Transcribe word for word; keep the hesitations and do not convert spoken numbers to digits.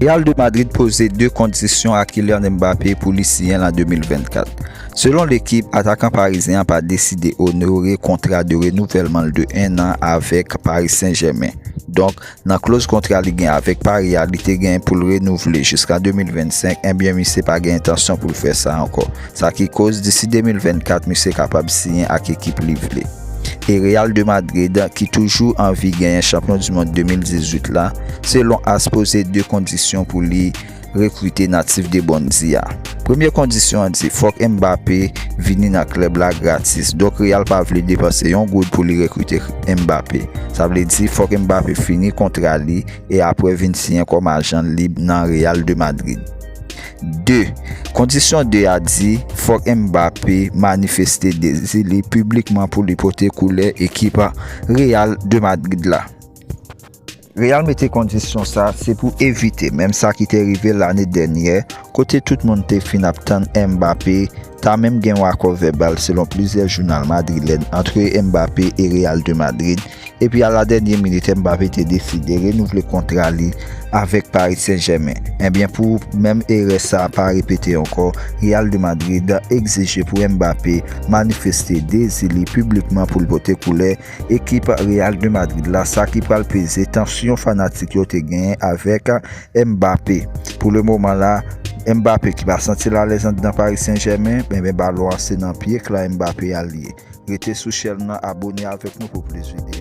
Real de Madrid poze de kondisyon a Kylian Mbappé pou li siyen l an de mil vennkat. Selon lekip, atakan parizyen an pa deside onore kontra de renouvèlman l de en an avèk Paris Saint-Germain. Donk, nan kloz kontra li gen avèk Paris a, li te gen pou l renouvle jiska de mil vennsenk, ebyen misye pa gen entansyon pou l fè sa ankò. Sa ki koz, disi de mil vennkat, misye kapab siyen ak ekip li vle. E Real de Madrid, ki toujou anvi genyen chanpyon di mond de mil dizuit la, selon as poze de kondisyon pou li rekrite natif de Bondi a. Premye kondisyon an di fòk Mbappé vini nan klèb la gratis. Donk Real pa vle depanse yon goud pou li rekrite Mbappé. Sa vle di fòk Mbappé fini kontra li e apre vin siyen kòm ajan lib nan Real de Madrid. De, kondisyon de a di fòk Mbappé manifeste dezi li piblikman pou li pote koulè ekip Real de Madrid la. Real mete kondisyon sa se pou evite menm sa ki te rive lane dènyè, kote tout moun te fin ap tann Mbappé ta menm gen yon akò vèbal selon plizyè jounal madrilèn antre Mbappé e Real de Madrid, epi a la dènyè minit Mbappé te deside renouvle kontra li avèk Paris Saint-Germain. Ebyen pou menm erè sa pa repete ankò, Real de Madrid egzije pou Mbappé manifeste dezi li piblikman pou l pote koulè ekip Real de Madrid la, sa ki pral peze tansyon fanatik yo te genyen avèk Mbappé. Pou le moman la, Mbappé ki pa santi l alèz anndan Paris Saint-Germain, enben balon an se nan pye Kylian Mbappé a l ye. Rete sou chèn nan, abone avèk nou pou plis videyo.